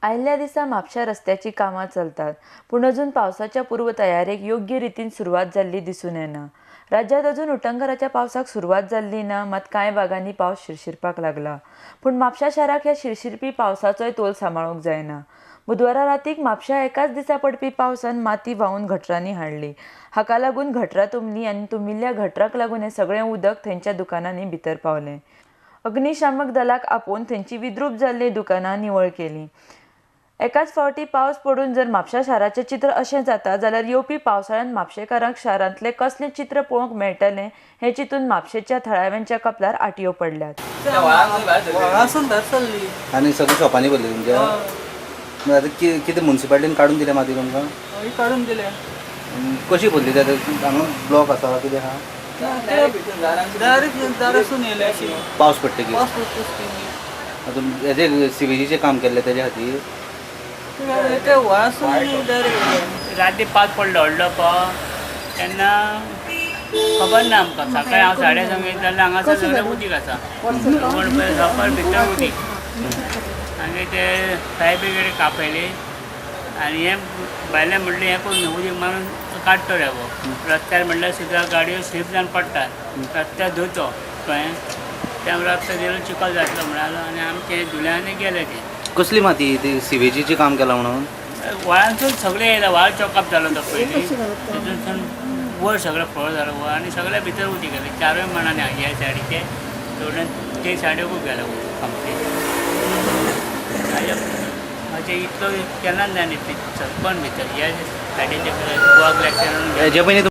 आयिल्ल्या दिसा म्हापश्या रस्त्याचीं कामां चलतात, पूण अजून पावसाच्या पूर्वतयारेक योग्य रितीन सुरवात जाल्ली दिसून येना. राज्यांत अजून उटंगराच्या पावसाक सुरवात जाल्ली ना, मात कांय भागांनी पावस शिरशिरपाक लागला. पूण म्हापश्या शाराक ह्या शिरशिरपी पावसाचोय तोल सांबाळूंक जायना. बुधवारा रातीक म्हापश्या एकाच दिसा पडपी पावसान माती व्हांवून गटरांनी हाडली. हाका लागून गटरां तुंबलीं आनी तुंबिल्ल्या गटरांक लागून हें सगळें उदक थंयच्या दुकानांनी भितर पावलें. अग्निशामक दलाक आपोवन थंयची विद्रूप जाल्लीं दुकानां निवळ केलीं. एकाच फावटी पावस पडून जर म्हापश्या शाराचें चित्र अशें जाता जाल्यार येवपी पावसाळ्यांत म्हापशेकारांक शारांतलें कसलें चित्र पळोवंक मेळटलें हें चिंतून म्हापशेच्या थळाव्यांच्या कपलार आटयो पडल्यात. व्हाळासून भायर सरली. आनी सगळीं शॉपांनी भरली तुमच्या. मग आतां कितें मुन्सिपाल्टीन काडून दिल्या माती तुमकां? हय, काडून दिल्या. कशी भरली ते आतां? हांगा ब्लॉक आसा, कितें आहा? डायरेक्ट दारासून येयले अशी. पावस पडटकीर? पावस पडटकीच ती. आतां हेजे सिवेजीचें काम केल्लें तेज्या खातीर? ते व्हाळासून डायरेक्ट येयले. राती पावस पडलो व्हडलो पावस तेन्ना खबर ना आमकां. सकाळी हांव 6:30 येता जाल्यार हांगासर सगळें उदीक आसा, कोण पळय शॉपार भितर उदीक. आनी ते फायर ब्रिगेडीक आपयली आनी हें भायलें म्हणलें हें करून उदीक मारून काडटले गो. रस्त्यार म्हणल्यार सुद्दां गाडयो स्लीप जावन पडटात, रस्त्यार धुतो कळ्ळें, त्या रस्तो गेलो चिखल जातलो म्हणालो आनी आमचे धुल्यान गेले ते. कसली माती ती? सिवेजीचें काम केलां म्हणून? व्हाळांतून सगळें येयलां, व्हाळ चॉकअप जालो तो पयलीं, तितूनसून वयर सगळें फ्लो जालो व्हाळ आनी सगळ्या भितर उदीक गेलें. चारूय माणांनी ह्या सायडीचे सोडून ते सायडीकूय गेलें उदीक सामकें. म्हणजे इतलो केन्नाच जायना इतली सरपण भितर ह्या सायडीचे गोवा ग्लॅक्शरान. हेजे पयलीं